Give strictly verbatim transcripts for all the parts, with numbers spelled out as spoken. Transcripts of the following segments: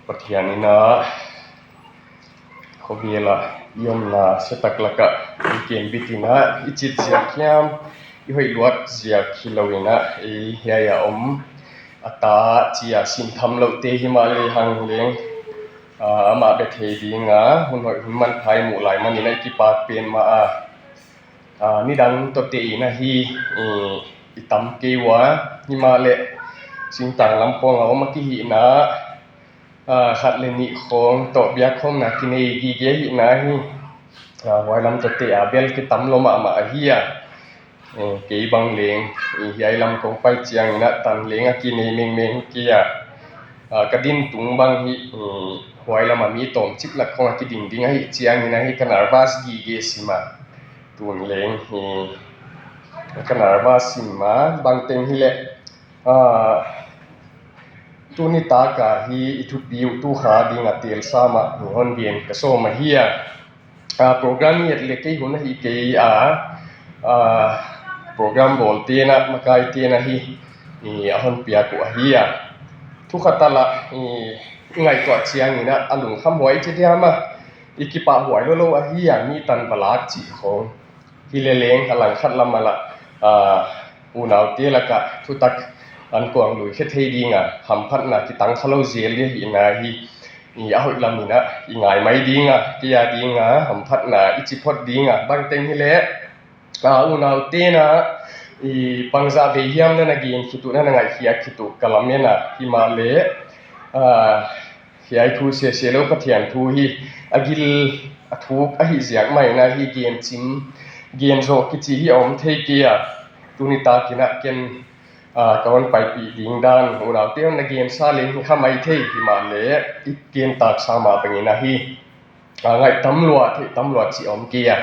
Pathian in ah khuavela i omna siatak lakah i kem bitin ah i cit ziak hiam, i hoih luat ziak hi lo in ah ei hiai a om a ta ci a sin tham lote hi mah lehang leng, ah, amah bia thei ding a hun hoih hun manpha i muh lai manin ah i kipak pen mah a. Ah, nidang tawte in ahi, i, i tam kei ua, himahleh singtang lam khawng a om a kihihna, ah, khat le nih khawng tawh biakkhawmna kinei gige ahihna hi. Ah, huai lam tawte a bel kitam lua mahmah ahi a. Eh, kei bang leng, i, hiai lam kong pai ciangin ah tan leng a kinei mengmeng hi kei a. Ah, ka din tung bang hi, i, huai lam a mi tawmcik lak khawng a kiding ding ahih ciangin ahi ka nervous gige sim a. Tun leng hi ka nervous sim a, bangteng hileh, ah, tuni tak a hi i thupi uh tu kha ding a telsa mah hon gen ka sawm ahi a. Ah, program i et le kei hun ahi kei a, ah, program bawlte'n ah makaite'n ahi, i, a hon piak uh ahi a. Thu khat a lah, i, i ngaihtuah ciangin ah a lungkham huai ci diam a, i kipahhuai lolo ahi a, mi tan va lak cih khawng. Hileh leng a langkhat lam a lah, ah, unaute lakah thutak an kuang lui khe thei ding a hamphatna kitang kha lo zel ding ahihna hi, i, a hoih lam in ah i ngai mai ding a, kei a ding a hamphatna i ci phot ding a, bangteng hileh, ah, unaute'n ah, i, bangzah vei hiam na na gen khit uh, na na ngaihkhiak khit uh ka lamen a, himahleh, ah, hiai thu sese lo Pathian thu hi a gil a thuk ahih ziak mah in ah hi gen cim, gen zawh kici hi a om thei kei a. Tuni tak in ah ken, ah, ka hon paipih ding dan, unaute hon na gensa leng hi kha mai thei, himahleh i gen taksa mah bangin ahi, ah, ngaih tam lua, theih tam lua cih a om kei a.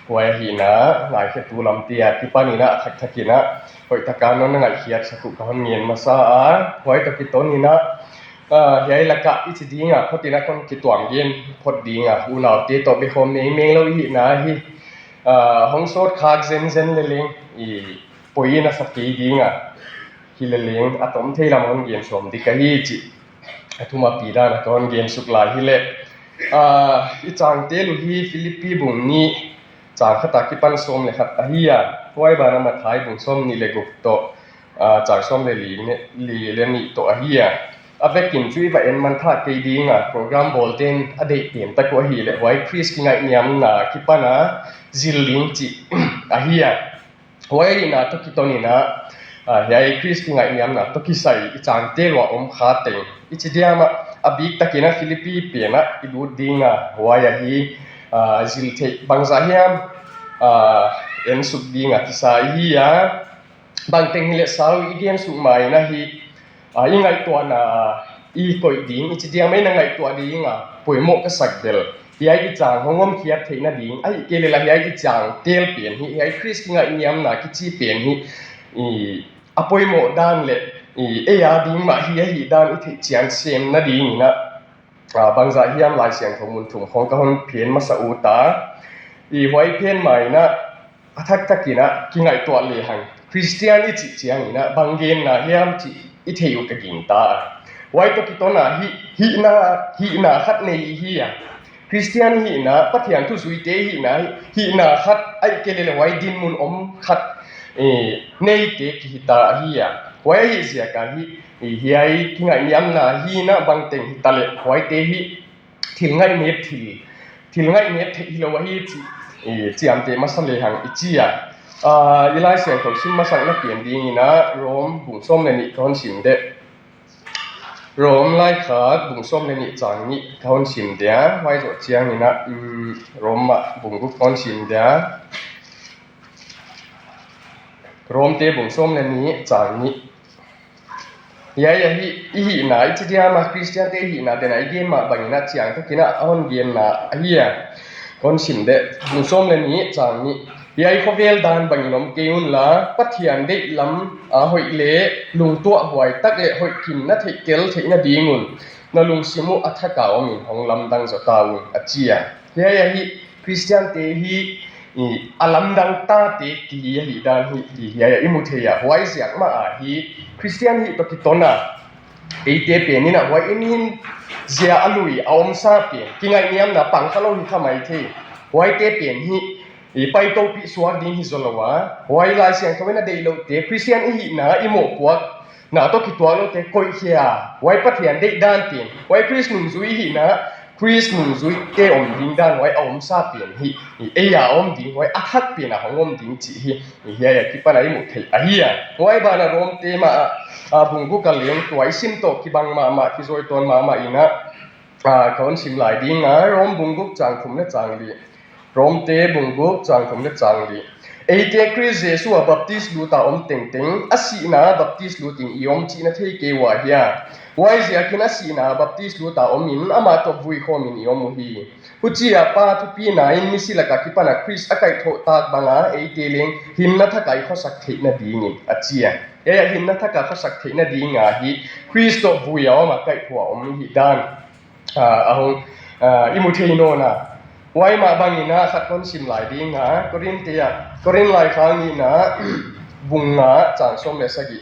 Huai ahihna, ngaikhiatu lamte a kipan in ah a thakthak in ah hoih taka non na ngaihkhiat sak uh ka hon ngen masa a, huai tawh kiton in ah, ah, hiai lakah i ci ding a phot in ah kon kituam gen phot ding a, unaute tawh biakhawm mengmeng lo i hihna hi, ah, hong sawt khak zenzen le leng, i, poi in a sa kei ding a, hileh leng a tom thei lam hon gen sawm dik ahi cih a thumapi dan a ka hon gen suk lai hileh, ah, i cangtel uh hi Philippi bung nih, cang khat a kipan sawm le khat ahi a, huai banah Matthai bung sawm nih le guk tawh, ah, cang sawm le li ne-, li le nih tawh ahi a. A vekin chu i va en manthah kei ding a, program bawlte'n a deih pen tak uh ahihleh huai Khrist kingaihniamna kipan a zil ding cih ahi a. Huai ahihna tawh kiton in ah, ah, hiai Khrist kingaihniamna tawh kisai i cangtel uh a om kha teng i ci diam a, a biktak in ah Philippi pen ah i lut ding a, huai ahi, ah, zil theih bangzah hiam, ah, en suk ding a kisa i hi a. Bangteng hileh sau i gen suk ma in ahi, ah, i ngaihtuahna i koih ding, i ci diam a, i na ngaihtuah ding a poimoh ka sak bel, hiai i cang hong omkhiat theih nading, ahih kei leh lah hiai i cangtel pen hi, hiai Khrist kingaihniamna kici pen hi, i, a poimoh dan leh, i, ei a ding mah hi ahih dan i theih chian sem nading in ah, ah, bangzah hiam Lai Siangtho mun thum khawng ka hon phen masa ut a. I, huai phen ma in ah, a thakthak in ah kingaihtuah lehang Khristian i cih ciangin ah bang genna hiam cih i theih uh ka gingta a. Huai tawh kiton a hi, hihna, hihna khat nei i hi a. Khristian hihna, Pathian thuzuite hihna, hihna khat, ahih kei leh huai dinmun om khat, eh, neite kihi ta ahi a. Huai ahih ziak a hi, i, hiai kingaihniamna hihna bangteng hi ta leh huaite hi thil ngaih nep thil, thil ngaih nep theih hi lo ahi cih, i, ciamteh masa lehang i ci a. Ah, i Lai Siangtho sim masakna pian ding in ah Rom bung sawm le nih ka hon sim deh. Rom laikhak bung sawm le nih cang nih ka hon sim dia, huai zoh ciangin ah, um, Rom mah bung guk ka hon sim dia. Romte bung sawm le nih cang nih. Hiai ahi, i hihna, i ci diam a Khristiante i hihna, den a i gen mah bangin ah ciang takin ah a hon genna ahi a. Ka hon sim deh, bung sawm le nih cang nih. Hiai khovel dan bangin om kei un la, Pathian deih lam a hoih le lungtuah huai tak le hoih kin na theih kel theih nading un na lungsim uh a thak a om in hong lamdang zaw ta un, a ci a. Hiai ahi, Khristiante hi, i, a lamdang tate kihi ahih dan hi, i, hiai a i mu thei a, huai ziak mah a hi, Khristian hih tawh kiton a, eite pen in ah huai i min zia a lui a omsa pen, kingaihniamna pang kha lo hi kha mai thei. Huaite pen hi i paitopih suak ding hi zaw lo a, huai Lai Siangtho in a deih lohte Khristian i hihna i mawhpuakna tawh kituak lote koihkhia, huai Pathian deih dan pen, huai Khrist nungzui i hihna Khrist nungzuite om ding dan huai a omsa pen hi, i ei a om ding, huai a thak pen a hong om ding cih hi. I hiai a kipan a i muh theih ahi a. Huai banah Rom te mah a, a bung guk a leng tua i sim tawh kibang mahmah, kizawitawn mahmah in a, a, ka hon sim lai ding a, Rom bung guk chang thum le chang li. Rom te bung guk chang thum le chang li. Eite Khrist Jesu a baptis lut a om tengteng a sihna a baptis lut in i om cih na thei kei ua hia? Huaiziakin a sihna a baptis lut a om in amah tawh vui khawm in i om uh hi. Huchia Pa thupina in misi laka kipan a Khrist a kaihthawh tak banga eite leng hinna thak a i khuasak theih nadingin a chi a. Ei a hinna thak a khuasak theih nadinga hi Khrist tawh vui a om a kaihthawh a om i hih dan, a, a hong, a, i mu thei nawn a. Huai mah bangin a khat kon sim lai ding a, Korin te a, Korin laikhak nihna bung nga chang sawm le sagih,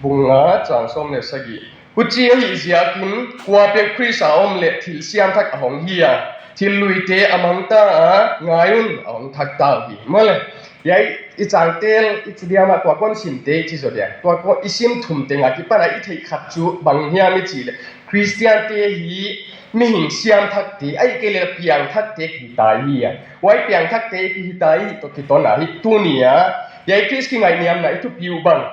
bung nga chang sawm le sagih. Huchi ahih ziakin kuapeuh Khrist a om leh thil siamthak a hong hi a, thil luite a mangta a, ngai un, a hong thakta uh hi. Maw le, hiai i changtel i chi diam a, tua kon simte i chi zaw dia, tua kon i sim thum teng a kipan a i theih khat cu bang hiam i chih leh Khristiante hi mihing siamthakte, ahih kei leh piangthakte kihi ta hi a. Huai piangthakte i kihi ta i hih tawh kiton a, hih tuni a hiai Khrist kingaihniamna i thupi uh bang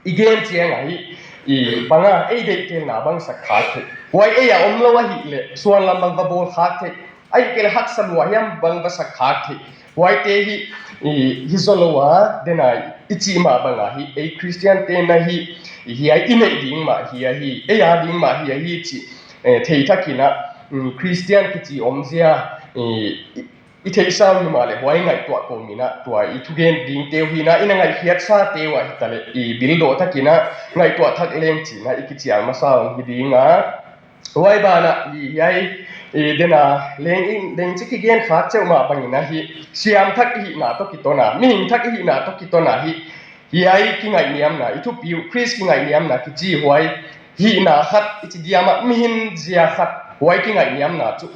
i gen ciang a hih, i bang a ei deihtelna bang sak khak theih. Huai ei a om lo ahih leh suan lam bang va bawl khak theih. Ahih kei leh haksa lua hiam bang va sak khak theih. Huaite hih, i, hi zaw lo a, den a i cih mah bang a hih, ei Khristiante na hih, i hiai i neih ding mah hi a hi, ei a ding mah hi a hi cih, eh, thei thak in a, mm, Khristian kici omzia, i, i, i theihsa uh hi mah leh huai ngaihtuah kawm in a, tua i thugen dingte uh hi in a, i na ngaihkhiatsate uh a hi ta leh, i bil dawh thak in a, ngaihtuah thak leng ci in a, i kicial masa uh hi ding a. Huai banah, i, hiai, i, den a, leng in, leng ci kigen khak ceuh mah bang in a hih, siamthak i hihna tawh kiton a, mihing thak i hihna tawh kiton a hih, hiai kingaihniamna, i thupi uh, Khrist kingaihniamna kici huai, hihna khat, i ci diam a, mihing zia khat, huai kingaihniamna cu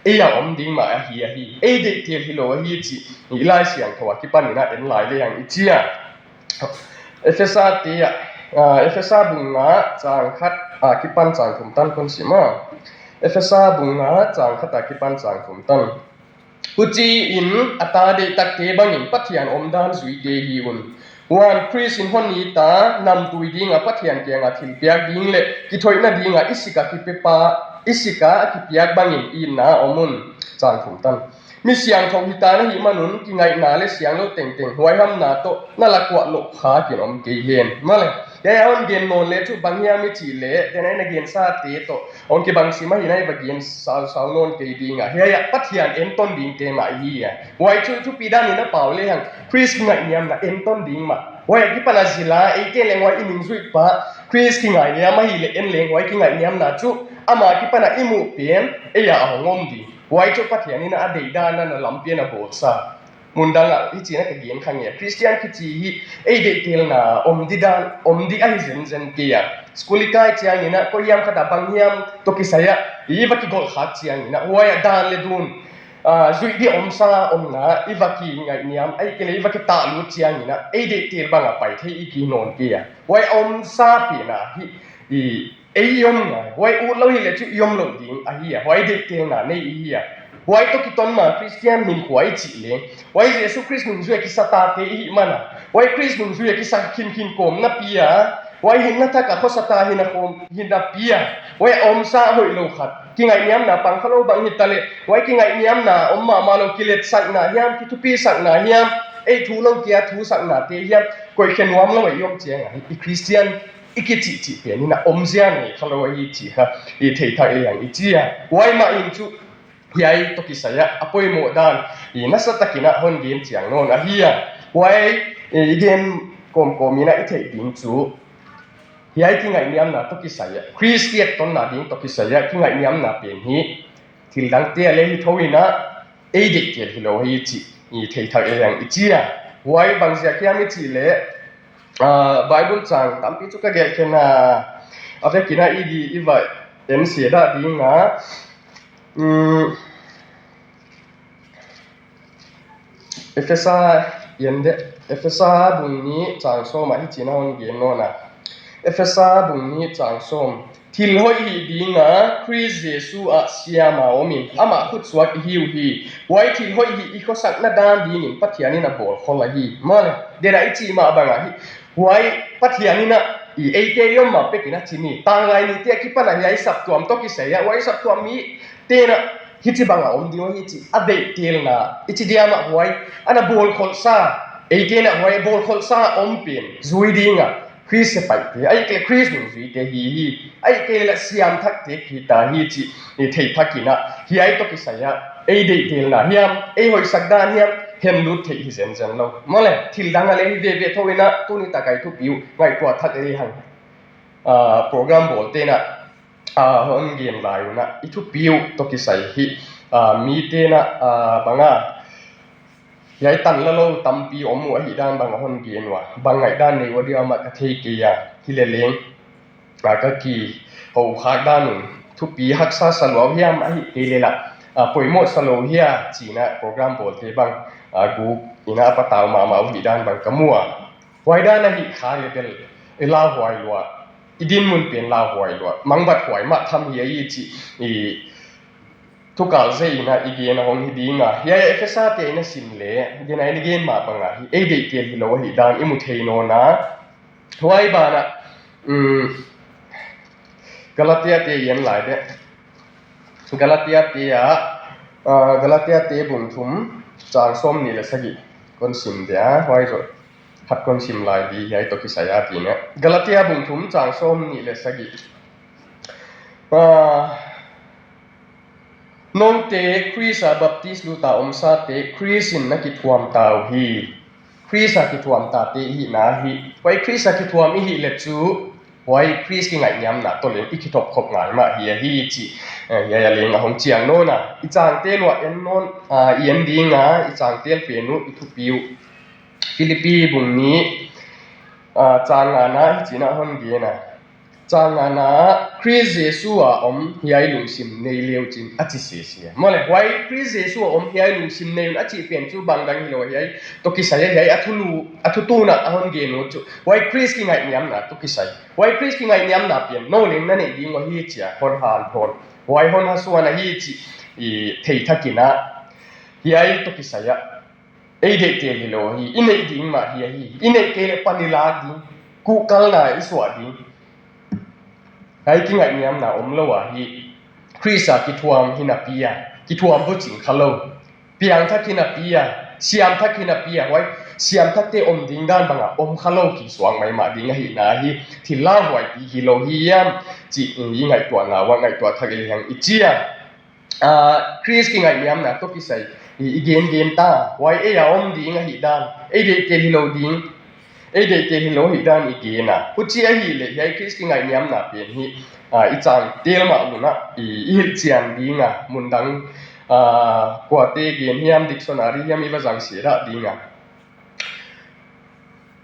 ei a om ding mah ahi a hi, ei deihtel hi lo ahi cih, i Lai Siangtho a kipan in a en lai leng i ci a. Efesa te ah, ah, Efesa bung nga chang khat a kipan chang thum tan kon sim a. Efesa bung nga chang khat a kipan chang thum tan. Huchiin a ta deihtakte bangin Pathian omdan zuite hi un. Huan Khrist in hon it a, namtui ding a Pathian kiang a thilpiak ding leh kithoihna ding a i sik a kipiapa, i sik a a kipiak bangin itna a om un. Chang thum tan. Mi siangtho hita na hih man un, kingaihna leh sianglo tengteng huaihamna tawh na lakuah loh khakin om kei hen. Maw le, hiai a hon gen nawn leh cu bang hiam i cih leh, den a i na gensate tawh hong kibang sim ahi in a, i va gen sausau nawn kei ding a. Hiai ah Pathian enton dingte mah i hi a. Huai cu thupi dan in a pau lehang, Khrist kingaihniamna enton ding mah. Huai a kipan a zila, eite leng huai i nungzuih pah, Khrist kingaihniam ahih leh en leng huai kingaihniamna cu, ama kipan a i muh pen, ei a a hong om ding. Huai cu Pathian in a deihdan a na lampi a na bawlsa. Mundang ah hici in a ka gen kha nge, Khristian kici hi ei deihtelna om di dan, om di ahi zenzen kei a. School i kai ciangin a, koi hiam khat a bang hiam tawh kisai a i va kigolh khak ciangin a, huai a dan leh dun, ah, zuih di omsa omna i va kingaihniam, ahih kei leh i va kitahlut ciangin a, ei deihtel bang a pai thei i kihi nawn kei a. Huai a omsa pen a hih, i ei i om ngai. Huai ut lo hi leh cu i om loh ding ahi a. Huai deihtelna nei i hi a. Huai tawh kiton ma Khristian hinkhua i cih leng, huai Jesu Khrist nungzui a kisa tate i hih man a, huai Khrist nungzui a kisa khinkhin kawm napi a, huai hinna thak a khuasa ta hi na kawm hi napi a, huai a omsa a hoih lo khat, kingaihniamna pang kha lo bang hi ta leh, huai kingaihniamna om mahmah lo, kiletsakna hiam, kithupisakna hiam, ei thu lo kia thusaknate hiam, koihkhia nuam lo a i om ciang a, i Khristian i kicihcih pen in a omzia nei kha lo ahi cih kha i theithak lehang i ci a. Huai mah in cu hiai tawh kisai a a poimawh dan i nasa takin a hon gen ciang nawn ahi a. Huai i gen kawmkawm in a i theih ding cu hiai kingaihniamna tawh kisai a, Khrist i ettonna ding tawh kisai a kingaihniamna pen hi thil dangte a leh hi tho in a, ei deihtel hi lo hi cih i theithak lehang i ci a. Huai bang ziak hiam i cih leh, ah, Bible chang tampi cu ka gelh khin a, a vekin a i di i va en sia dah ding a, um, Efesa, en de, Efesa bung nih chang sawm ah hih ci-in a hong gen nawn a. Efesa bung nih chang sawm. Thil hoih hih ding a Khrist Jesu ah siam a om in amah khutsuak i hi uh hi. Huai thil hoih hih i khuasakna dan dingin Pathian in a bawlkhol ahi. Mawle, den a i cih mah bang a hih. Huai Pathian in a i eite i om mah pek in a ci ni. Tanglai nite a kipan a hiai saptuam tawh kisai a, huai saptuam mite in a hih ci bang a om ding uh hi ci a deihtelna i ci diam ah huai a na bawlkholhsa, eite in a huai bawlkholhsa om pen zui ding a Khrist sepaihte, ahih kei leh Khrist nungzuite hi hi, ahih kei leh siamthakte hi ta hi ci i theih thak in a, hiai tawh kisai a ei deihtelna hiam, ei hoihsak dan hiam, hemlut theih hi zenzen lo. Mawle, thil dang a leh hi veve tho in a, tuni tak a i thupi uh ngaihtuah thak lehang, ah, program bawlte in a, ah, hon gen lai un a, i thupi uh tawh kisai hih, ah, mite in a, ah, bang a hiai tan la lo tampi om uh ahih dan bang a hon gen uh a, bang ngaihdan nei uh a diam ah ka thei kei a, hi leh leng, ah, ka kiho khak dan un thupi haksa sa lua uh hiam, ahih kei leh lah, ah, poimoh sa lo uh hia ci in a program bawlte bang, ah, guk in a a patau mahmah uh ahih dan bang ka mu a. Huai dan ahih khak leh bel i lauhuai lua, i dinmun pen lauhuai lua, mangbathuai mah tham hi a i ci i thukal zei in a i gen a hong hi ding a. Hiai Efesa te in a sim leh, gen a i na gen mah bang a hih ei deihtel hi lo ahih dan i mu thei nawn a. Huai ban ah, um, Galatia te i en lai de. Galatia te ah, ah, Galatia te bung thum chang sawm nih leh sagih kon sim dia, huai zoh khat kon sim lai di, hiai tawh kisai a ti ne. Galatia bung thum chang sawm nih leh sagih. Ah, note Khrist a baptis lut a omsate Khrist in na kithuam ta uh hi. Khrist a kithuam tate i hihna hi. Huai Khrist a kithuam i hih leh chu, huai Khrist kingaihniamna tawh leng i kithuam khop ngai mah hi ahi ci, eh, hiai a leng a hong chiang nawn a. I changte lua en nawn, ah, i en ding a, i changte pen uh, i thupi uh. Filipi bung nih, ah, chang ngana hih ci in a hon gen a. Chang ngana, Khrist Jesu a om hiai lungsim nei le uh cin a ci sese. Mawle, huai Khrist Jesu a om hiai lungsim nei un a cih pen cu bang dang hi lo, hiai tawh kisai a, hiai a thulu, a thutun a a hon gen uh cu. Huai Khrist kingaihniamna tawh kisai. Huai Khrist kingaihniamna pen no leng na neih ding uh hi ci a hon hanthawn. Huai hon hasuan ahi ci i theih thak in a, hiai tawh kisai a ei deihtel hi lo hi, i neih ding mah hi ahi, i neih kei leh pan i lak ding, kuhkalna i suah ding. Hiai kingaihniamna om lo a hi, Khrist a kithuam hi napi a, kithuam bucing kha lo, piangthak hi napi a, siamthak hi napi a, huai siamthakte om ding dan bang a om kha lo kisuang maimah ding ahihna hi, thil lauhuaipi hi lo hi hiam cih i ngaihtuahna uah ngaihtuah thak lehang i ci a. Ah, Khrist kingaihniamna tawh kisai i, i gengen ta, huai ei a om ding ahih dan, ei deihtel hi lo ding, ei deihtel hi lo ahih dan i gen a. Huci ahih leh hiai Khrist kingaihniamna pen hi, ah, i changtel mah mun ah i, i hilhchian ding a, mun dang, ah, kuate gen hiam, dictionary hiam i va zang sia dah ding a.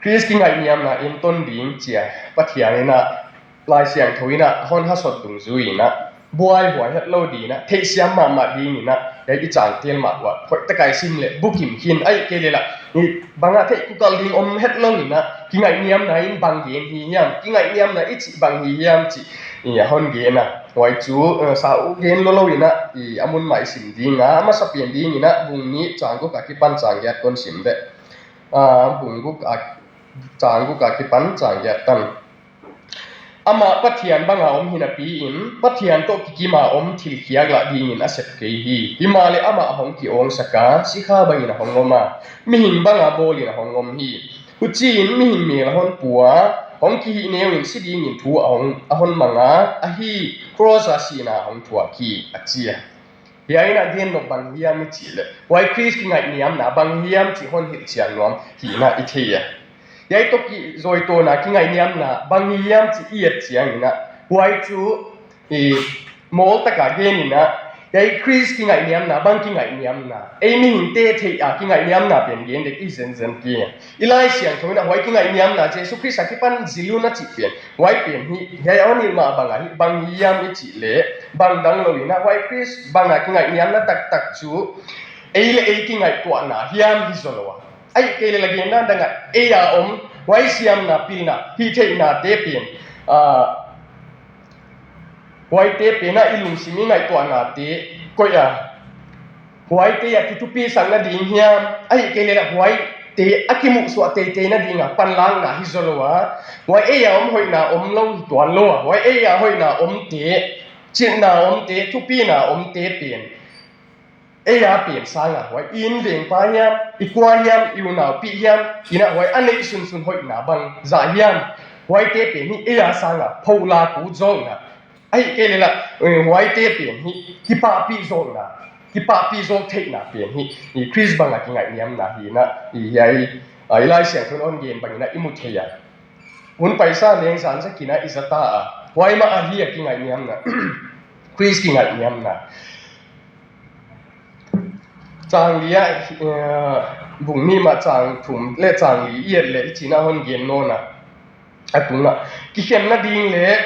Khrist kingaihniamna enton ding ci a Pathian in a, Lai Siangtho in a hon hasot dungzui in a, buaihuai het lo ding in a, theihsiam mahmah ding in a, hiai i changtel mah uah hoihtak a i sim leh bukim khin, ahih kei leh lah, i bang a theih kuhkal ding om het lo in a, kingaihniamna in bang gen hi hiam, kingaihniamna i cih bang hi hiam cih i a hon gen a. Huai cu, eh, sau gen lolo in a, i a mun mah i sim ding a, a masa pen ding in a, bung nih chang guk a kipan chang giat kon sim deh. Ah, bung guk a, chang guk a kipan chang giat tan. Amah Pathian bang a om hi napi in, Pathian tawh kikim a om thil khiak lah ding in a sep kei hi. Himahleh amah hong kiawngsak a, sikha bang in a hong om a, mihing bang a bawl in a hong om hi. Huci in mihing mel a hon pua, hong kihih neu in si ding in thu a hon, a hon mang a, ahi, cross a sihna a hong thuak hi, a ci a. Hiai in a gen nop bang hiam i cih leh, huai Khrist kingaihniamna bang hiam cih hon hilhchian nuam hi in a i thei a. Hiai tawh kizawitawhna kingaihniamna bang hiam cih i et ciang in a, huai cu i mawltak a gen in a, Kei Khrist kingaihniamna, bang kingaihniamna, ei mihingte theih a kingaihniamna pen gen dek i zenzen ki. I Lai Siangtho in a huai kingaihniamna Jesu Khrist a kipan zil un a cih pen, huai pen hi, hiai a hon hilh mah bang a hi, bang hiam i cih leh, bang dang lo in a huai Khrist bang a kingaihniamna taktak cu ei le ei kingaihtuahna hiam hi zaw lo a. Ahih kei leh la gen dan dang a ei a om huai siamna, pilna, hih theihnate pen, ah, huaite pen a i lungsim i ngaihtuahnate koih a, huaite a kithupisak nading hiam, ahih kei leh huaite a kimuhsuah teitei nading a panlakna hi zaw lo a. Huai ei a om hoihna om lo hi tuan lo a, huai ei a hoihna omte, citna omte, thupina omte pen ei a pen sang a, huai i inn vengpa hiam, i kua hiam, i unaupih hiam, in a huai a neih sunsun hoihna bang zah hiam, huaite pen hi ei a sang a pholak uh zawkna. Ahih kei leh lah, eh, huaite pen hi kipahpih zawkna, kipahpih zawk theihna pen hi, i Khrist bang a kingaihniamna hi in a, i hiai, ah, i Lai Siangtho in a hon gen bang in a i mu thei a. Hun paisa leng zan zak in a i za ta a, huai mah ahi a kingaihniamna, Khrist kingaihniamna. Chang li ah, eh, bung nih mah chang thum le chang li i et leh i cih in a hon gen nawn a. A tung ah, kikhen nading le,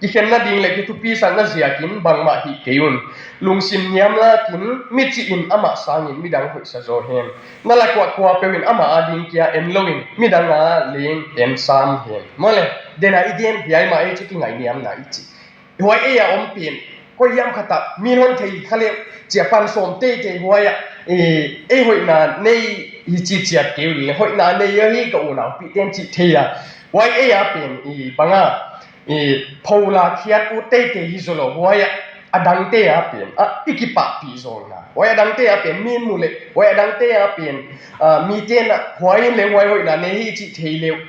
kikhen nading le kithupisak na ziakin bangmah hih kei un. Lungsim niamlakin, mi cih in amah sangin midang hoihsa zaw hen. Na lak uah kuapeuh in amah ading kia en lo in, midang a leng en sam hen. Maw le, den a i gen hiai mah ei cu kingaihniamna i cih. Huai ei a om pen, koi hiam khat ah mi in hon thei kha leh, ci a pan sawm teitei huai ah, eh, ei hoihna nei hi ci ciat kei uh leh, hoihna nei ahi ka unaupihte in cih thei a. Huai ei a pen, eh, bang a, eh, pholak khiat ut teitei hi zaw lo, huai ah a dangte a pen, ah, i kipahpih zawkna. Huai a dangte a pen mi in mu leh, huai a dangte a pen, ah, mite in a huai in leh huai hoihna nei hi cih thei leh uh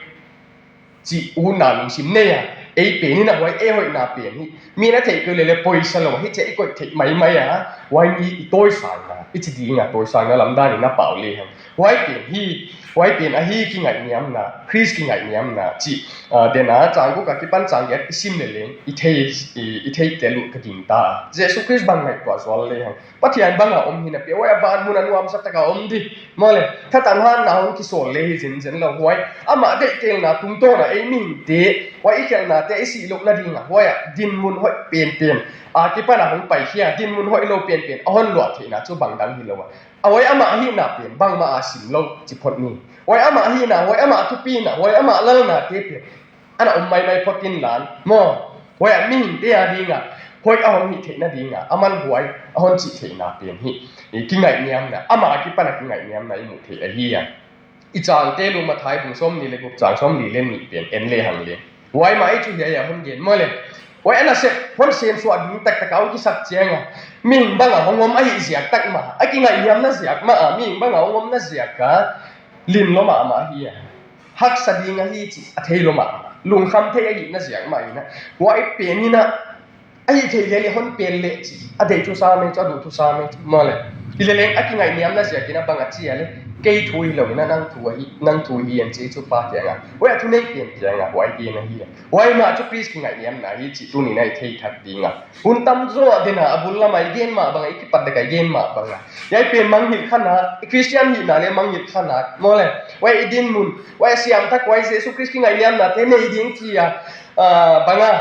cih utna lungsim nei a, ei pen in a huai ei hoihna pen hi. Mi in a theih kei leh leh poisa lo, hi ci a i koih theih maimai a, huai mi i tawisangna, i ci ding a tawisangna lamdang in a pau lehang. Huai pen hi, huai pen ahi kingaihniamna, Khrist kingaihniamna cih, ah, den a chang guk a kipan chang giat i sim leh leng, i thei, i, i theih tel uh ka gingta a. Jesu Khrist bang ngaihtuah zual lehang. Pathian bang a om hi napi, huai a van mun a nuamsa tak a om di. Maw le, thatang hanna hong kisawl le hi zenzen lo huai. Amah deihtelna tungtawn a ei mihingte, huai i khelhnate i sih loh nading a, huai a dinmun hoih penpen a kipan a hong paikhia, dinmun hoih lo penpen a hon luah theihna cu bang dang hi lo a. A huai amah ahihna pen bangmah a sim lo ci phot ni. Huai amah ahihna, huai amah thupina, huai amah lalnate pen a na om maimai phot in lan, maw? Huai ah mihingte a ding a hoih a hong hih theih nading a a man huai a hon cih theihna pen hi, i kingaihniamna, amah a kipan a kingaihniamna i muh theih ahi a. I changte lu Matthai bung sawmnih le guk chang sawmli le nih pen en lehang leng, huai mah ei cu hiai a hon gen maw le. Huai a nasep hon semsuah ding taktak a hong kisak ciang a, mihing bang a hong om ahih ziak tak mah, a kingaihniamna ziak mah a mihing bang a hong omna ziak a lim lua mahmah hi a. Haksa ding ahi cih a thei lua mahmah, lungkham thei ahihna ziak mah in a, huai pen in a, ahih theih leh leh hon pen leh cih a deih thu sam ei cu, a duh thu sam ei cu, maw le. Hi leh leng a kingaihniamna ziakin a bang a ci a leh, kei thu hi lo in a nang thu ahi, nang thu hi an ci ei cu Pa kiang a, huai a thunei pen kiang a huai gen ahi a. Huai mah cu Khrist kingaihniamna hi cih tuni in a i thei thak ding a. Hun tam zaw ah den a a bul lam a i gen mah bang a, i kipat dek a i gen mah bang a, hiai pen mangngilh kha nak, i Khristian hihna le mangngilh kha nak, maw le. Huai i dinmun, huai a siamthak, huai Jesu Khrist kingaihniamnate nei ding ci a, ah, bang a,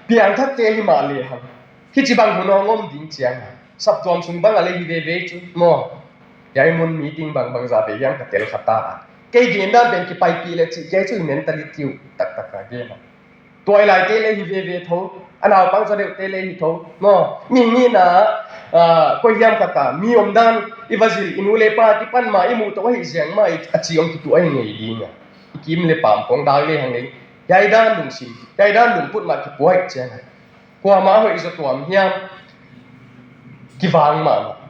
piangthakte hi mah lehang, hi ci bang hun a hong om ding ciang a, saptuam sung bang a le hi veve cu, maw. Hiai mun meeting bang bang zah ve hiam ka tel kha ta a. Kei gen dan pen kipaipih le cih kei cu i mentality uh taktak a gen a. Tuailaite le hi veve tho, a naupang zaw deuhte le hi tho, maw. Mihing hihna ah, ah, koi hiam khat a mi omdan i va zil, i nu le pa kipan mah i muh toh ahih ziak mah i, a ci hong kituh ahi ngei ding a. I kim le pam kong dang lehang leng, hiai dan lungsim, hiai dan lungput mah kipuah ciang a, kuamah a hoih zaw tuam hiam, kivang mahmah.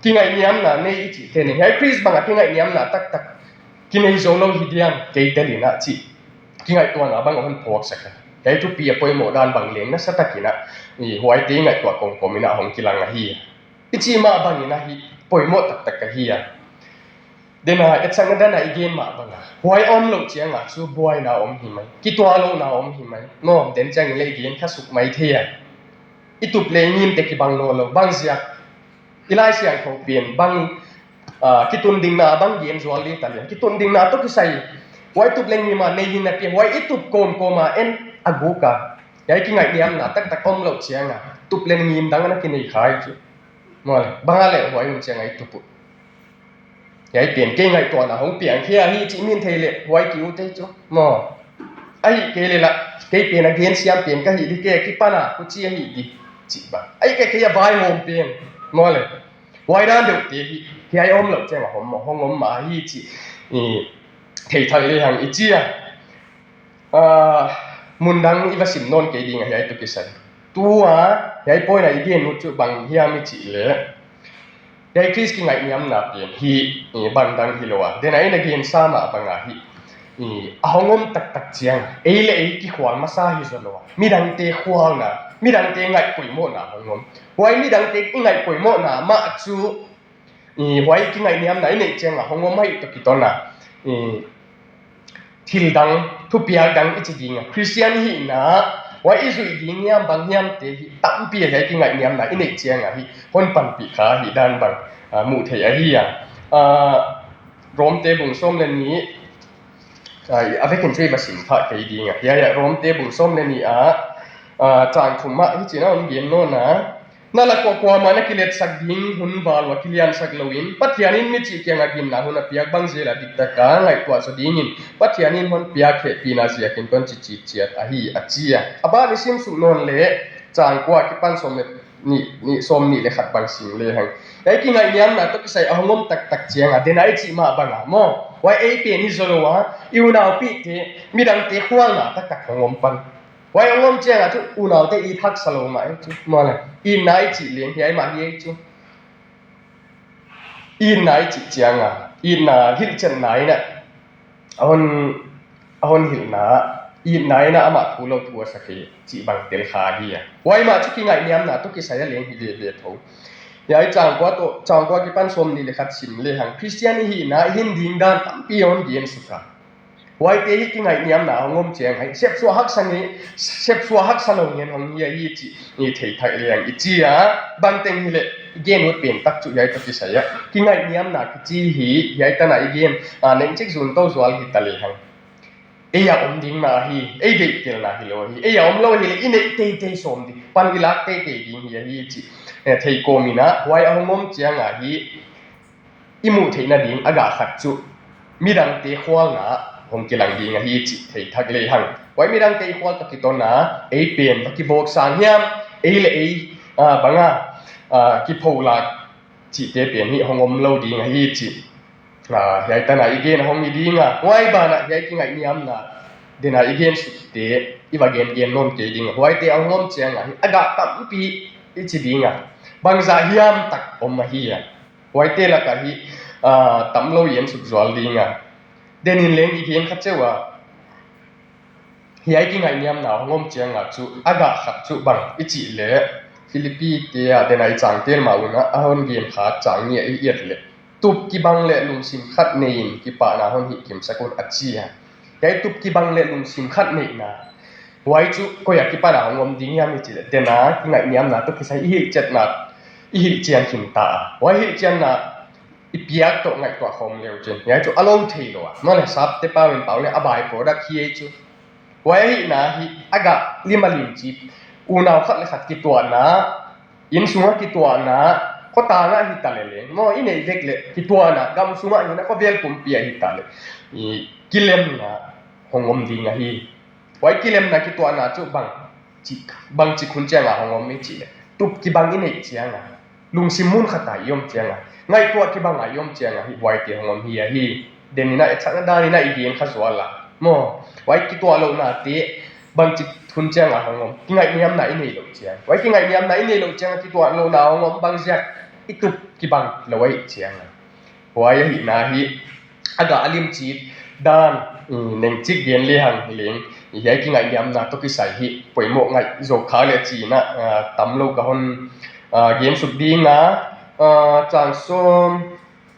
Kingaihniamna nei i cihte nih, hiai Khrist bang a kingaihniamna taktak kinei zo lo hi diam, kei tel in a cih kingaihtuahna bang a hon phawksak a. Hiai thupi a poimoh dan bang leng nasa tak in a, i huaite i ngaihtuah kawmkawm in a hong kilang ahi a. I cih mah bang in a hi poimoh taktak ahi a. Den a etsakna dan a i gen mah bang a, huai a om loh ciang a cu buaina om hi mai, kituah lohna om hi mai, maw. Den ciang in le i gen kha suk mai thei a. I tup le i ngim teh kibang nawn lo, bang ziak I Lai Siangtho pen bang, ah, kitundingna bang gen zual ding ta lian. Kitundingna tawh kisai huai tup le ngim a nei hi napi, huai i tup kawmkawm a en a guk a, hiai kingaihniamna taktak om loh ciang a tup le ngim dang a na kinei kha hi cu. Maw le, bang a le huai hun ciang a i tup uh. Hiai pen kei ngaihtuahna hong piangkhia hi cih min thei leh huai ki ut ei cu. Maw. Ahih kei leh lah, kei pen a gensiam pen ka hih di, kei a kipan a huci ahih di cih bang. Ahih kei, kei a vaihawm pen. Maw le. Huai dan deuhte hi, hiai om loh ciang a hong, hong om mah hi cih i thei thak lehang i ci a. Ah, mun dang i va sim nawn kei ding a hiai tawh kisai. Tua hiai point a i gen ut cu bang hiam i cih leh, hiai Khrist kingaihniamna pen hi, i, bang dang hi lo a, den a i na gensa mah bang a hi, i, a hong om taktak ciang ei le ei kikhual masa hi zaw lo a, midangte khualna, midangte ngaih poimawhna hong om. Huai midangte i ngaih poimawhna mah cu, i, huai kingaihniamna i neih ciang a hong om ahih tawh kiton a, i, thil dang, thupiak dang i ci ding a, Khristian i hihna, huai i zuih ding hiam bang hiamte hi tampi a hiai kingaihniamna i neih ciang a hi hon panpih kha hi dan bang, ah, muh theih ahi a. Ah, Rom te bung sawm le nih, ah, a vekin cu i va sim thak kei ding a. Hiai, hiai, Rom te bung sawm le nih a, ah, cang thum ah hi cih na hong gen nawn a. Na lak uah kuamah na kiletsak ding hun val uah kiliansak loin, Pathian in mi cih kiangah ginna hun a piak bang zel a diktak a ngaihtuah zaw dingin Pathian in hon piak hehpihna ziakin tawh ci citciat ahi a ci a. A ban i sim suk nawn leh cang kua kipan sawm le nih, nih, sawm nih le khat bang sim lehang. Ei kingaihniamna tawh kisai a hong om taktak ciang a, den a i cih mah bang a maw, huai ei pen hi zaw lo a, i unaupihte, midangte khualna taktak hong om pan. Huai hong om ciang a cu unaute it haksa lo mah ei cu. Maw le, itna i cih leng hiai mah hi ei cu. Itna i cih ciang a, itna hilhcianna in a, a hon, a hon hilhna, itna in a amah thu lo thu a sa kei cih bang tel kha hi a. Huai mah cu kingaihniamna tawh kisai a leng hi veve tho. Hiai cang kua tawh, cang kua kipan sawm nih le khat sim lehang Khristian i hihna i hin ding dan tampi a hon gen suk a. Huaite hi kingaihniamna hong om ciang hi, sepsuah haksa ngen, sepsuah haksa lo ngen hong hi ahi cih i thei thak lehang i ci a, bangteng hileh i gen ut pen tak cu hiai tawh kisai a. Kingaihniamna kici hi, hiai tan a i gen, a, nengcik zun to zual hi ta lehang. Ei a om ding mah hi, ei deihtelna hi lo hi, ei a om lo hileh i neih teitei sawm ding, pan i lak teitei ding hi ahi cih, eh, thei kawm in a, huai a hong om ciang a hi, i muh theih nading a gah khat cu midangte khualna hong kilang ding ahi cih thei thak lehang. Huai midangte i khual tawh kiton a, ei pen va kivawk sang hiam, ei le ei, ah, bang a, ah, kipho lak cihte pen hi hong om lo ding ahi cih, ah, hiai tan a i gen a hong hi ding a, huai ban ah hiai kingaihniamna den a i gen sukte i va gen gen nawn kei ding a, huaite a hong om ciang a hi a gah tampi i ci ding a, bangzah hiam tak om ahi a. Huaite lak ah hi, ah, tam lo i en suk zual ding a. Den in leng i gen kha ceu a, hiai kingaihniamna hong om ciang a cu a gah khat cu bang i cih leh, Philippi te ah den a i cang tel mah un a, a hon gen kha cang nih a i et leh, tup kibang le lungsim khat nei in kipahna hon hih kimsak un a ci a. Hiai tup kibang le lungsim khat neihna, huai cu koi a kipan a hong om ding hiam i cih leh, den a kingaihniamna tawh kisai i hilhciatna, i hilhcian khin ta a. Huai hilhcianna i piak tawh ngaihtuah khawm leu cin, hiai cu a lo thei lo a. Maw le, sapte pau in pau le a by-product hi ei cu. Huai ahihna hi a gah lim a limci, unau khat le khat kituahna, inn sungah kituahna, khuatang ah hi ta leh leng, maw, i neih vek leh kituahna, gam sungah hi na, khuavel pumpi ah hi ta leh, i kilemna hong om ding ahi. Huai kilemna kituahna cu bang cik, bang cik hun ciang a hong om i cih leh, tup kibang i neih ciang a, lungsim mun khat a i om ciang a, ngaihtuah kibang a i om ciang a hi huaite hong om hi ahi. Den in a, etsakna dan in a i gen kha zual a. Maw, huai kituah lohnate bang cik hun ciang a hong om, kingaihniamna i neih loh ciang. Huai kingaihniamna i neih loh ciang a kituah lohna hong om, bang ziak i tup kibang lo ahih ciang a. Huai ahihna hi a gah a limci dan, mm, nengcik gen lehang hi leng, hiai kingaihniamna tawh kisai hi poimawh ngaih zo kha le ci in a, ah, tam lo ka hon, ah, gen suk ding a, ah, cang sawm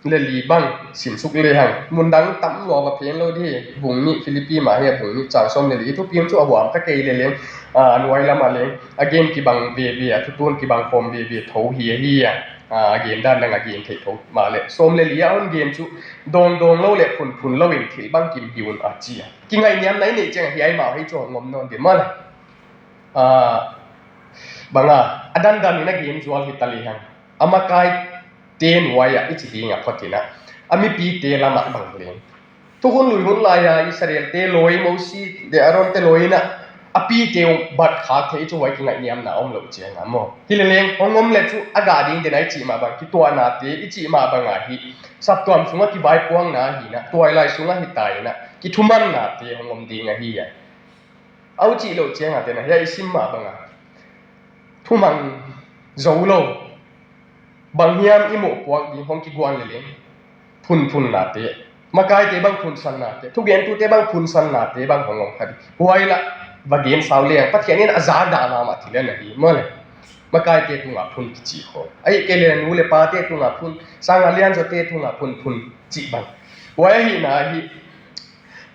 le li bang sim suk lehang. Mun dang tam lua va phen lo di, bung nih, Philippi mah hi a, bung nih cang sawm le li. Thupi cu a huam kha kei leh leng, ah, nuai lam ah leng a gen kibang veve a, thutun kibang khawm veve tho hi ahi a. A gen dan dang a gen theih tho mah le, sawm le li a hon gen cu dawngdawng lo le phunphun lo in thil bangkim hi un a ci a. Kingaihniamna i neih ciang a hiai mah hei cu hong om nawn dih mah le. A, bang a, a dandan in a gen zual hi ta lehang, a makaite nuai ah i ci ding a phot in a, a mipite lam ah bang leng, thukhun lui hun lai a Israelte lawi, Mosi le Aaron te lawi in a, a pite uh bat khak theih cu huai kingaihniamna om loh ciang a maw. Hi le leng hong om le cu a gah ding den a i cih mah bang, kituahnate i cih mah bang a hi, saptuam sung a kivaipuakna hi in a, tuailai sung a hi ta in a, kithumannate hong om ding a hi a. A uh cih loh ciang a den a hiai i sim mah bang a, thumang zo lo, bang hiam i mawhpuak ding hong kiguan le leng, phunphun nate, makaite bang phunsan nate, thugentute bang phunsan nate bang hong om kha dih. Huai lah va gen sau leng, Pathian in a za dah mahmah thil a na hi mah le. Makaite tungah phun kici khawng, ahih kei le nu le pate tungah phun, sang a lianzawte tungah phunphun cih bang. Huai ahihna hi,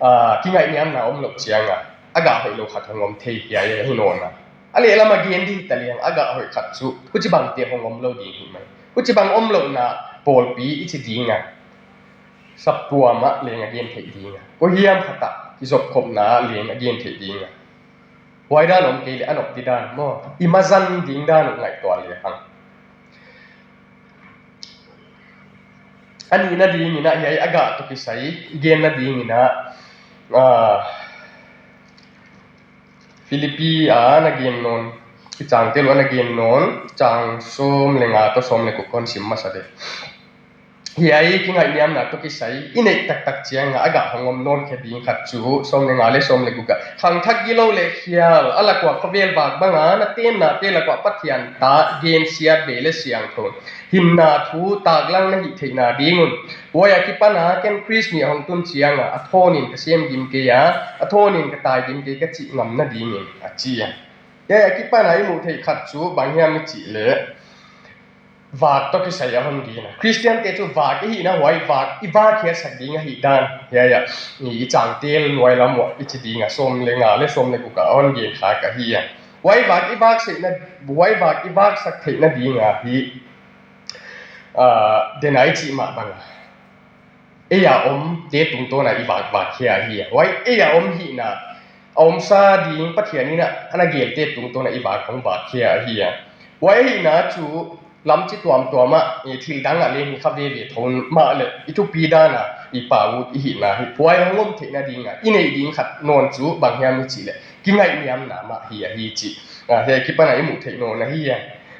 a, kingaihniamna om loh ciang a, a gah hoih lo khat hong om thei hiai a hi nawn a. A lehlam a gen dih ta leng a gah hoih khat cu huci bangte hong om lo ding hi mai. Huci bang om lohna pawlpi i ci ding a, saptuam ah leng a gen theih ding a, kua hiam khat ah kizopkhopna ah leng a gen theih ding a. Huai dan om kei le a nop dih dan maw, i mazan ding dan uh ngaihtuah lehang. A nihna ding in a hiai a gah tawh kisai i genna ding in a, a, Philippi a na gen nawn, i cangte luah na gen nawn, cang sawm le nga tawh sawm le guk kon sim masa dih. Hiai kingaihniamna tawh kisai i neih taktak ciang a a gah hong om nawn khe ding khat cu sawm le nga le sawm le guk ah, khangthak gilo le khial a lak uah khuavel vak bang a na tennate lak uah Pathian ta gensiat ve le siangtho hinna thu taklang na hih theihna ding un. Huai a kipan a ken Khrist nih a hong tun ciang a a thawn in ka sem gim kei a, a thawn in ka tai gim kei ka cih ngam na ding in a ci a. Hiai a kipan a i muh theih khat cu bang hiam i cih leh, vak tawh kisai a hon gen a. Khristiante cu vak i hihna, huai vak i vak khiatsak ding ahih dan hiai a, i, i cangte nuai lam uah i ci ding a, sawm le nga le sawm le guk ah a hon gen kha ka hi a. Huai vak i vak theihna, huai vak i vaksak theihna ding a hi, a, den a i cih mah bang a, ei a omte tungtawn a i vakvak khia hi a. Huai ei a om hihna, a omsa ding Pathian in a, a na gelte tungtawn a i vak hong vak khia hi a. Huai hihna cu lamci tuamtuam ah, i thil dang ah leng hi kha veve tho mah le, i thupi dan a i pau ut i hihna hi. Huai hong om theihna ding a i neih ding khat nawn cu bang hiam i cih leh, kingaihniamna mah hi a hi cih, a, hiai kipan a i muh theih nawn a hi a.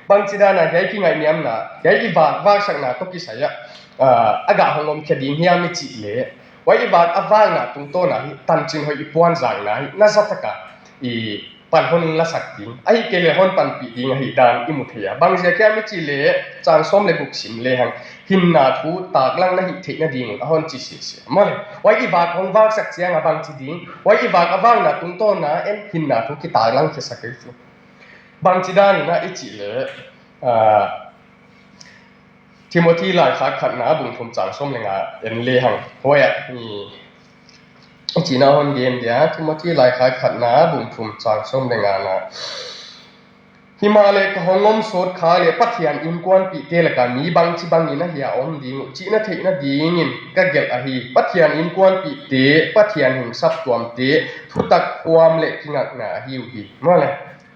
Bangci dan a hiai kingaihniamna, hiai i vak, vaksakna tawh kisai ah, a, a gah hong om khia ding hiam i cih leh, huai i vak a vakna tungtawn a hi tancin hoih i puanzakna hi na zatak a i pan hon lasak ding, ahih kei leh hon panpih ding ahih dan i mu thei a. Bang ziak hiam i cih leh, cang sawm le guk sim lehang, hinna thu taklang na hih theihna ding un a hon ci sese. Mawle, huai i vak hong vaksak ciang a bangci ding, huai i vak a vakna tungtawn a en hinna thu kitaklang khiasak ei cu. Bangci dan in a i cih leh, a, Timothy laikhak khatna bung thum cang sawm le nga en lehang. Huai ah, i, i cihna hon gen dia, Timothy laikhak khatna bung thum cang sawm le nga na. Himahleh ka hong om sawt kha leh Pathian innkuanpihte lak a mi bangci bangin ahi a om ding uh cih na theihna dingin ka gelh ahi. Pathian innkuanpihte, Pathian hing saptuamte, thutak khuam le kingakna ahi uh hi. Mawle,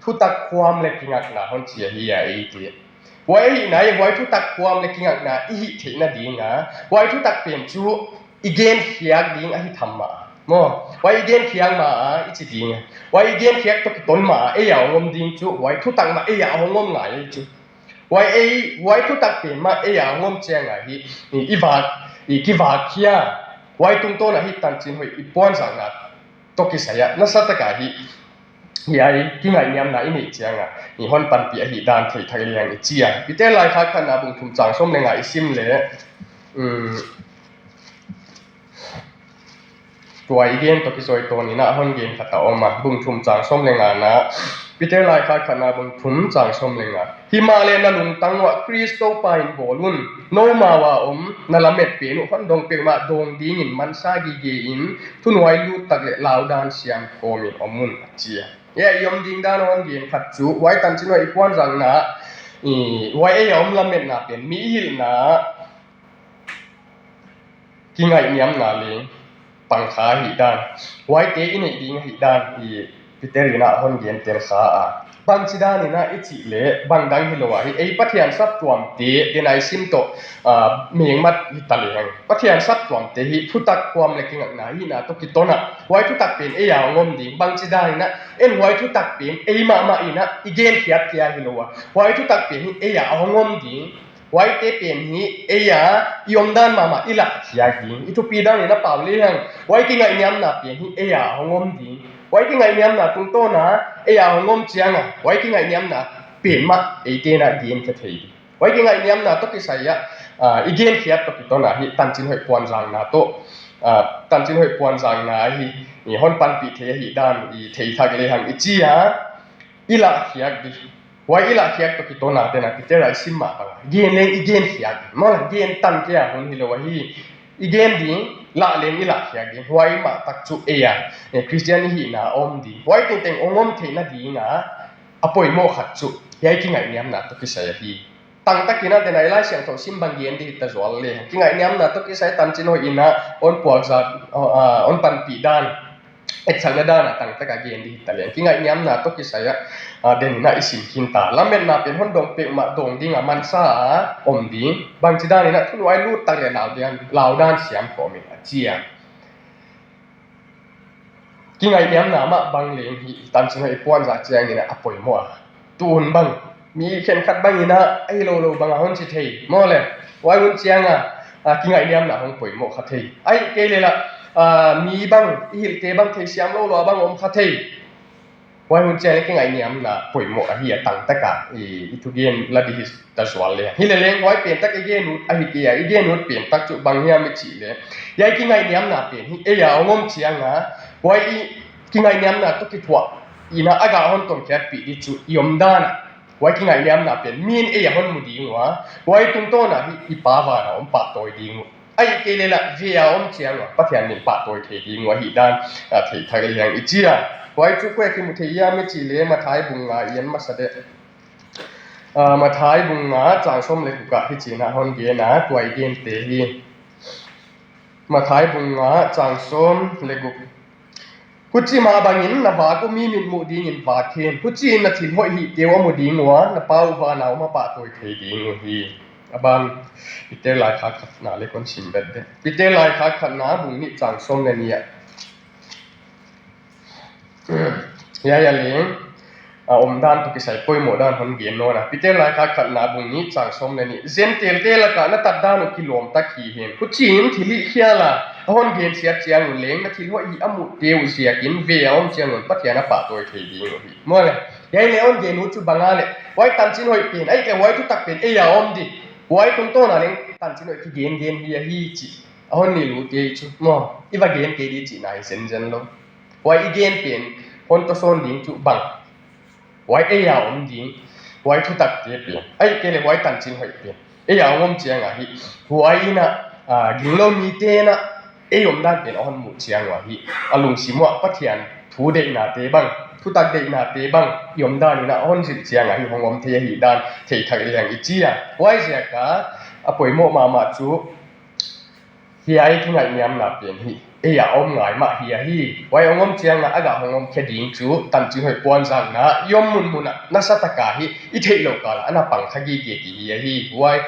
thutak khuam le kingakna hon ci ahi a eite. Huai ahihna hi, huai thutak khuam le kingakna i hih theihna ding a, huai thutak pen cu i genkhiak ding ahi tham mah a. Maw, huai i genkhiak mah a i ci ding a, huai i genkhiak tawh kiton mah a ei a hong om ding cu, huai thutak mah ei a hong om ngai ei cu. Huai ei, huai thutak pen mah ei a hong om ciang a hi, i, i vak, i kivak khia, huai tungtawn a hi tancin hoih i puanzakna tawh kisai ah, nasa tak a hi, hiai kingaihniamna i neih ciang a, i hon panpih ahih dan thei thak liang i ci a. Peter laikhak khatna bung thum cang sawm le nga i sim leh, um, tua i gen tawh kizawi tawn in a hon gen khat a om a, bung thum cang sawm le nga na, Peter laikhak khatna bung thum cang sawm le nga. Himahleh na lungtang uah Khrist Topa in bawl un. No mau a om na lamet pen uh hon dong peuhmah dawng dingin mansa gige in thunuai lut tak le laudan siam kawmin om un a ci a. Hiai i om ding dan hon gen khat cu, huai tancin huai i puanzakna I, huai ei a om lametna pen mi i hilhna kingaihniamna leng pangkha ahih dan, huaite i neih ding ahih dan i Peter in a hon gen tel kha a. Bangci dan in a i cih leh bang dang hi lo a, hi ei Pathian saptuamte, den a i sim tawh, a, mengmat hi ta leng, Pathian saptuamte hi thutak kuam le kingakna hihna tawh kiton a, huai thutak pen ei a hong om ding. Bangci dan in a, en huai thutak pen ei mahmah in a i genkhiat kia hi lo a, huai thutak pen hi ei a hong om ding. Huaite pen hi ei a i omdan mahmah i lahkhiak ding. I thupi dan in a pau lehang, huai kingaihniamna pen hi ei a hong om ding. Huai kingaihniamna tungtawn a ei a hong om ciang a, huai kingaihniamna pen mah eite in a genkhia thei ding. Huai kingaihniamna tawh kisai a, a, i genkhiat tawh kiton a hi tancin hoih puanzakna tawh, a, tancin hoih puanzakna hi, i hon panpih thei ahih dan i theithak lehang i ci a, i lahkhiak ding. Huai i lahkhiak tawh kiton a, den a Peter a i sim mah bang a, gen leng i genkhiak ding. Maw leh, gen tan kei a hun hi lo a hi. I gen ding, lah leng i lahkhiak ding. Huai mah tak cu ei a, eh, Khristian i hihna a om ding. Huai tengteng hong om theihna ding a, a poimawh khat cu hiai kingaihniamna tawh kisai a hi. Tangtak in a, den a i Lai Siangtho sim bang gen ding hi ta zual leh, kingaihniamna tawh kisai tancin hoih in a hon puakzak, a, hon panpih dan, etsakna dan a tangtak a gen ding hi ta leh, kingaihniamna tawh kisai a, a, den in a i sim khin ta. Lametna pen hon dong peuhmah dong ding a mansa a om ding. Bangci dan in a, thunuai lut tak leh lau dan, lau dan siam khawm in a ci a. Kingaihniamna mah bang leng hi tancin hoih i puanzak ciang in a, a poimawh a. Tu hun bang, mi khenkhat bang in a, a hi lo lo bang a hon ci thei. Maw leh, huai hun ciang a, a, kingaihniamna hong poimawh kha thei. Ahih kei leh lah, a, mi bang, i hilhte bang theisiam lo lo a bang om kha thei. Huai hun ciang leh kingaihniamna poimawh ahi a, tangtak a i, i thugen la ding hi ta zual leh. Hi leh leng huai pen tak i gen ut ahi kei a, i gen ut pen tak cu bang hiam i cih leh, hiai kingaihniamna pen hi ei a hong om ciang a, huai i kingaihniamna tawh kithuah in a, a gah hon tongkhiatpih ding cu i omdan a, huai kingaihniamna pen mi in ei a hon mu ding uh a, huai tungtawn a hi i Pa van a hong pahtawi ding uh. Ahih kei leh lah, ve a om ciang a Pathian min pahtawi thei ding uh ahih dan, a, theithak lehang i ci a. Huai cu kua kimu thei hiam i cih leh, Matthai bung nga i en masa deuh. A, Matthai bung nga chang sawm leh guk ah hici in a hon gen a, tua i gente hi. Matthai bung nga chang sawm leh guk. Huci mah bangin na vak uh mi mitmuh dingin vak hen. Huciin na thil hoih hihte uh a mu ding uh a, na Pa uh van a om a pahtawi thei ding uh hi. A ban, Peter laikhak khatna leh kon sim bet deuh. Peter laikhak khatna bung nih chang sawm leh nih ah. Hiai a leng, a, omdan tawh kisai poimawh dan hon gen nawn a. Peter laikhak khatna bung nih chang sawm leh nih. Gentile-te lakah na tatdan uh kilawm tak hi hen. Huciin thilhih khial a, a hon gensiat ciangun leng, na thil hoih hih a muhte uh ziakin ve a om ciangun Pathian a pahtawi thei ding uh hi. Maw leh, hiai leh hon gen uh cu bang a leh, huai tancin hoih pen, ahih kei leh huai thutak pen ei a om ding. Huai tungtawn a leng tancin hoih kigen gen hi ahi cih a hon nilh uh te hi cu. Maw, i va gen kei ding cihna hi zenzen lo. Huai i gen pen hon tawsawn ding cu bang, huai ei a om ding, huai thutakte pen, ahih kei leh huai tancin hoih pen ei a hong om ciang a hi, huai in a, a, ginglo mite in a ei omdan pen a hon muh ciang uh a hi, a lungsim uah Pathian thu deihnate bang, thutak deihnate bang i omdan in a hon zilh ciang a hi hong om thei ahih dan theithak lehang i ci a. Huaiziak a, a poimawh mahmah cu hiai kingaihniamna pen hi ei a om ngai mah hi ahi. Huai hong om ciang a, a gah hong omkhia ding cu tancin hoih puanzakna i om munmun ah nasa tak a hi i theih loh kal ah a na pang kha gige hi ahi. Huai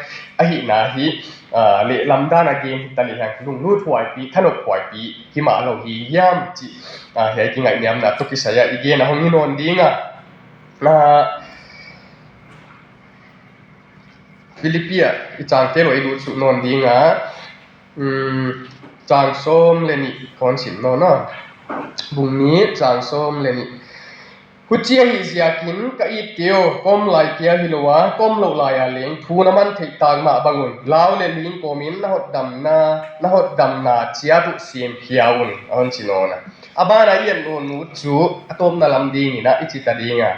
ahihna hi, a, lehlam dan a gen hi ta lehang lunglut huaipi, thanop huaipi hi mah lo hi hiam cih, a, hiai kingaihniamna tawh kisai a i gen a hong hi nawn ding a. A, Philippi ah i cangte lo i lut suk nawn ding a, um, chang sawm leh nih kon sim nawn a. Bung nih chang sawm leh nih. Huci ahih ziakin ka itte aw, ka om lai kia hi lo a, ka om loh lai a leng thu na man theih tak mah bangun lau leh ling kawmin na hotdamna, na hotdamna ciat uh semkhia un, a hon ci nawn a. A ban a i et nawn uh cu a tawpna lam ding in a i ci ta ding a.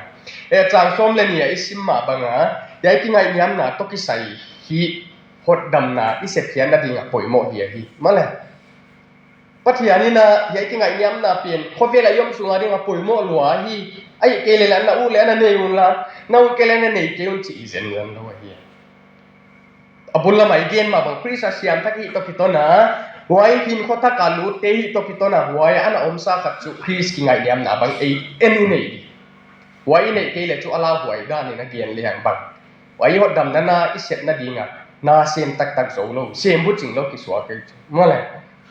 Eh, chang sawm leh nih ah i sim mah bang a, hiai kingaihniamna tawh kisai hi hotdamna i sepkhiatna ding a poimawh hi ahi. Maw leh, Pathian in a hiai kingaihniamna pen khawvel a i om sung a ding a poimoh lua hi. Ahih kei leh na ut leh na nei un la, na ut kei leh na nei kei un ci i zenzen lo ahi. A bul lam a i gen mah bang Khrist a siam thak hih tawh kiton a, huai in khin khua thak a lutte hih tawh kiton a, huai a na omsa khat cu Khrist kingaihniamna bang ei en i nei ding. Huai i neih kei leh cu a lauhuai dan in a gen lehang bang, huai i hotdamna na i sep nading a na sem taktak zo lo, sem bucing lo kisuak ei cu. Maw le?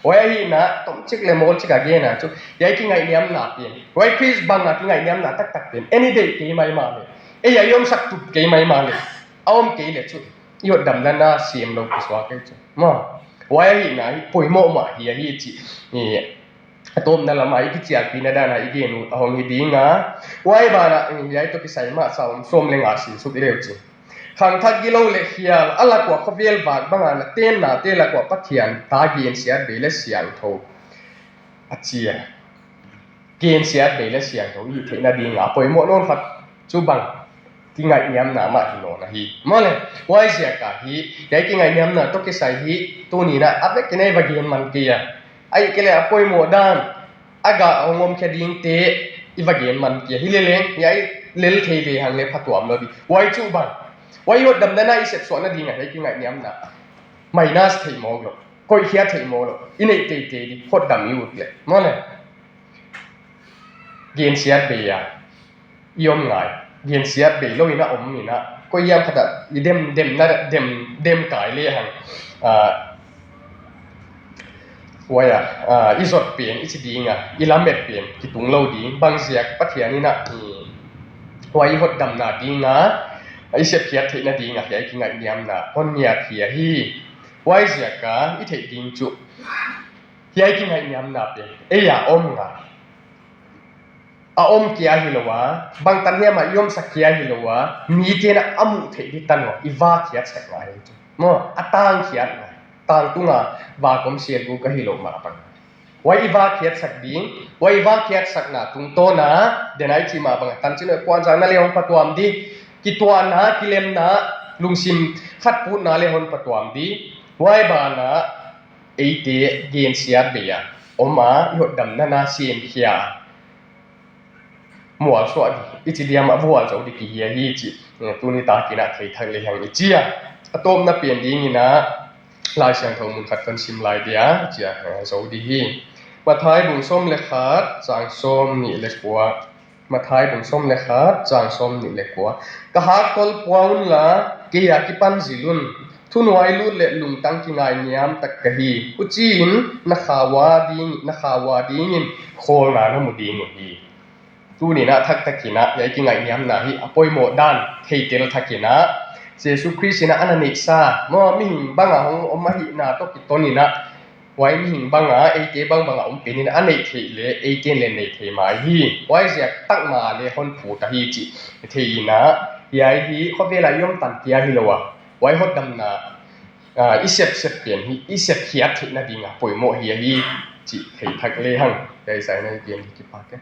Huai ahihna tomcik leh mawlcik a gen a cu, hiai kingaihniamna pen, huai Khrist bang a kingaihniamna taktak pen en i deih kei maimah leh, ei a i omsak tup kei maimah leh, a om kei leh cu i hotdamna na sem lo kisuak ei cu. Maw? Huai ahihna hi poimoh mah hi ahi cih i a tawpna lam a i kicialpihna dan a i gen uh a hong hi ding a, huai ban ah hiai tawh kisai mah sawm, sawm leh nga sim suk le uh cin. Khangthak gilo leh khial a lak ua khawvel vak bang a na tennate lak ua Pathian ta gensiatbei leh siangtho a ci a, gensiatbei leh siangtho i hih theihna ding a poimoh nawn khat cu bang kingaihniamna mah hi nawn ahi. Maw le? Huai ziak a hi, hiai kingaihniamna tawh kisai hi tuni in a a vekin a i va gen man kei a, ahih kei leh a poimoh dan a gah hong omkhia dingte i va gen man kei a, hi leleng hiai lel thei ve hang leh phatuam lo ding. Huai cu bang, huai i hotdamna na i sepsuah nading a hiai kingaihniamna minus theih mawk lo, koihkhia theih mawk lo, i neih teitei ding, hotdam i ut leh. Maw le? Gensiatbei a i om ngai, gensiatbei lo in a om in a, koi hiam khat ah i dem, demna, dem, dem kai lehang, ah, huai a, ah, i zot pen i ci ding a, i lamet pen kitung lo ding. Bang ziak? Pathian in a i, huai i hotdamna ding a, i sepkhiat theihna ding a hiai kingaihniamna hon ngiat hi ahi. Huai ziak a i theih ding cu hiai kingaihniamna pen ei a om ngai, a om kia hi lo a, bangtan hiam a i omsak kia hi lo a, mite in a a muh theih ding tan lo i vakkhiatsak ngai hi cu. Maw, a tangkhiat ngai, tangtung a vak om sial guk ahi lo mah bang. Huai i vakkhiatsak ding, huai i vakkhiatsakna tungtawn a, den a i cih mah bang a tancin a kuanzakna leh hong phatuam ding, kituahna, kilemna, lungsim khatputna leh hon phatuam ding. Huai ban ah eite gensiatbei a om a, i hotdamna na semkhia a, mualsuah ding i ci diam a vualzo ding kihi ahi cih, eh, tuni takin a thei thak lehang i ci a. A tawpna pen ding in a Lai Siangtho mun khat kan sim lai dia, i ci a, eh, zo ding hi. Matthai bung sawm leh khat, cang sawmnih leh kua. Matthai bung sawm leh khat, cang sawmnih leh kua. Ka haktol pua un la, kei a kipan zil un. Thunuai lut leh lungtang kingainiam tak ka hi. Huchiin na khau a ding, na khau a dingin khawlna na mu ding uh hi. Tuni in a thaktakin a, hiai kingaihniamna hi a poimoh dan theitel thakin a, Jesu Khrist in a a na neihsa, maw, mihing bang a hong om ahihna tawh kiton in a, huai mihing bang a, eite bangbang a om pen in a neih theih leh eite in leh nei thei mai hi. Huai ziak tak mah leh hon phut ahi cih thei in a, hiai hi khovel a i om tan kia hi lo a, huai hotdamna, ah, i sepsep pen hi, i sepkhiat theihna ding a poimoh hi ahi cih thei thak lehang. Hiai zah in a i gen hi, kipak e.